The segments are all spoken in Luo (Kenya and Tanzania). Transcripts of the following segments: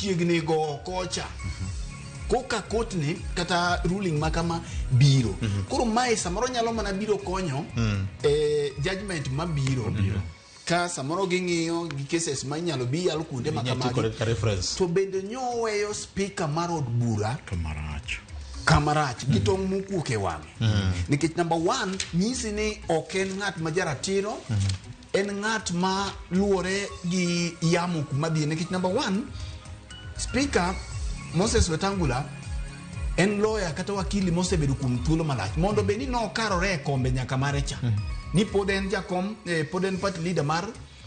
chiegni go kocha koka kotni kata ruling ma kama biro. Koro mae samoro nyalo mana biro konyo e judgment mabiro ka samoro ging'iyo gi cases ma inyalo bi yal kuonde ma Inyalo ti kamagi. kode kaka reference. To bende nyoweyo speaker mar od bura Kamarach. Kamarach gi tong' mokuok e wang'e, nikech number one nyisi ni ok en ng'at ma jaratiro, en ng'at ma luwore gi yamo kuma dhiye, nikech number one, Speaker Moses Wetangula en lawyer kata wakili mosebedo kuom thuolo malach mondo bed ni nokarore e kombe nyaka mare cha ni pod en jakom, pod en party leader mar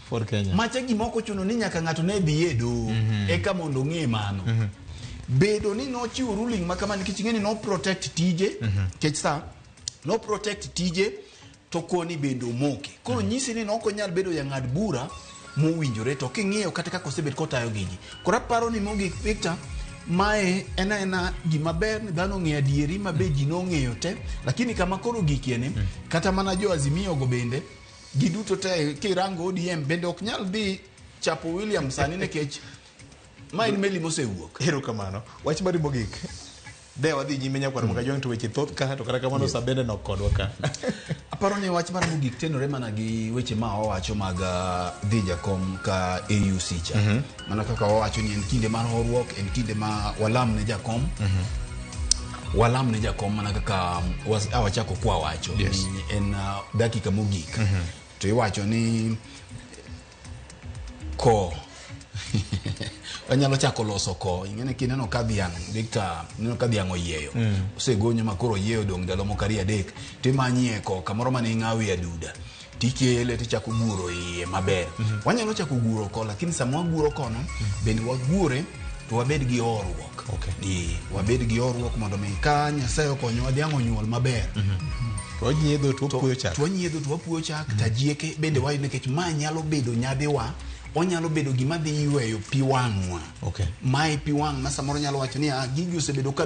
For Kenya. Macha gima ok ochuno ni nyaka ng'ato ne dhi e doho eka mondo ong'e mano. Bedo ni nochiwo ruling ma kama nikech ing'e ni no protect tije, nikech sa no protect tije to koni bende omoke. Koro nyisi ni nok onyal bedo jang'ad bura mowinjore to king'iyo kata kaka osebet kotayo gigi. Koro aparo ni mogik, Victor, mae en aena gima ber ni dhano ong'eyo adieri ma be ji nong'eyo te, lakini kama koro gikie ni kata mana jo Azimio go bende giduto te kirango ODM bende ok nyal dhi chapo William sani nikech ma en meli mosewuok. Erokamano. Wach mari mogik. De wadhi nyime nyakwar Mkajwang' to weche thoth ka to kata kamano sa bende nok kodwa ka. Aparo ni wach mar mogik tenore mana gi weche ma owacho mag dhi jakom ka AUC cha. Mana kaka owacho ni en kinde mar horuok, en kinde ma walam ne jakom. Walam ne jakom mana kaka awachako kwa wacho ni en dakika mogik. To iwacho ni ko wanyalo chako loso ko ing'eni kineno ka dhiang', Victor, ineno ka dhiang' oyieyo osegonyo ma koro oyieyo dong' ndalo moko ariyo adek timanyie ko kamoro mane ing'awe aduda tikele tichako guro iye maber. Wanyalo chako guro ko, lakini sama waguro kono bende wagure to wabed gi horuok. Wabed gi horuok mondo mi ka Nyasaye okonyowa dhiang' onyuol maber. To wanyiedho to wapuoyo chak. To wanyiedho to wapuoyo chak tajieke bende wayudo nikech ma nyalo bedo nyadhiwa, onyalo bedo gima dhi yweyo pi wang'wa. Mae pi wang' ma samoro nyalo wacho ni ah, gigi osebedo ka